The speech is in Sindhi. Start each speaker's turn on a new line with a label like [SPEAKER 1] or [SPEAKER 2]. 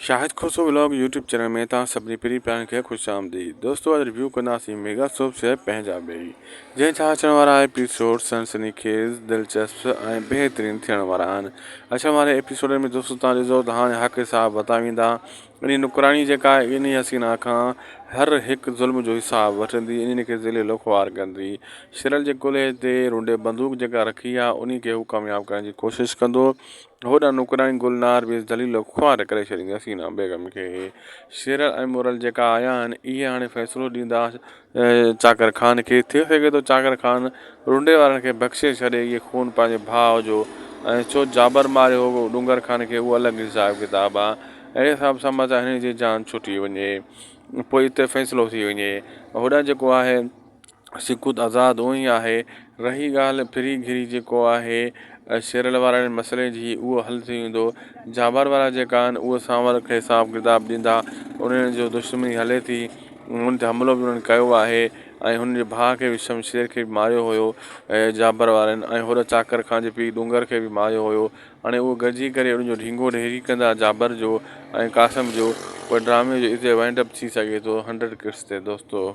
[SPEAKER 1] Shahid Khoso vlog YouTube channel ۾ توهان سڀني پرين پيارن کي خوش آمديد دوستو اڄ ريويو ڪنداسين ميگا سوپ سيريل پنهنجا ٻئي جنهن جا اچڻ وارا ايپيسوڊ سنسني خيز دلچسپ ۽ بهترين ٿيڻ وارا آهن اچڻ واري ايپيسوڊن ۾ دوستو توهان ڏسو ته هاڻي حق حساب وتا ويندا انهي نڪراڻي جيڪا آهي انهي حسينا کان هر هڪ ظلم جو حساب وٺندي انهن کي ذليل و خوار ڪندي شرل جي ڪلهي تي رونڊي بندوق جيڪا رکي آهي انهي کي هو ڪامياب ڪرڻ جي ڪوشش ڪندو هوڏانهن نوڪرياڻي گلنار به ذليل و خوار ڪري ڇڏيندي حسينه بيگم کي. شيرل ۽ مورل جيڪا آيا آهن اهي هاڻي فيصلو ڏيندا چاڪر خان کي. ٿي سگهي ٿو چاڪر خان رنڊي وارن کي بخشي ڇڏي اهي خون پنهنجي ڀاء جو ۽ ڇو جابر ماريو هو ڏونگر خان کي اهو الڳ حساب ڪتاب آ. اهڙي حساب سان متان هن جي جان ڇٽي وڃي پوء اتي فيصلو ٿي وڃي. هوڏانهن جيڪو آهي. سڪوت آزاد اونئن ئي آهي. رهي ڳالهه ڦري گهري جيڪو آهي شيرل وارن مسئلي جي اهو حل ٿي ويندو. جابر وارا جيڪا آهن اهي سانول کي حساب ڪتاب ڏيندا. انهن جو دشمني هلي ٿي. انهن تي حملو به انهن ڪيو آهي ۽ هن جي ڀاء کي به شمشير کي به ماريو هيو جابر وارن ۽ هوڏانهن چاڪر خان جي پيء ڏونگر کي به ماريو هيو. هاڻي اهو گڏجي ڪري ان جو ڍينگو ڍيري ڪندا جابر جو ۽ قاسم جو پوء ڊرامي جو اتي وائنڊ اپ ٿي سگهي ٿو هنڊريڊ ڪٽس تي دوستو.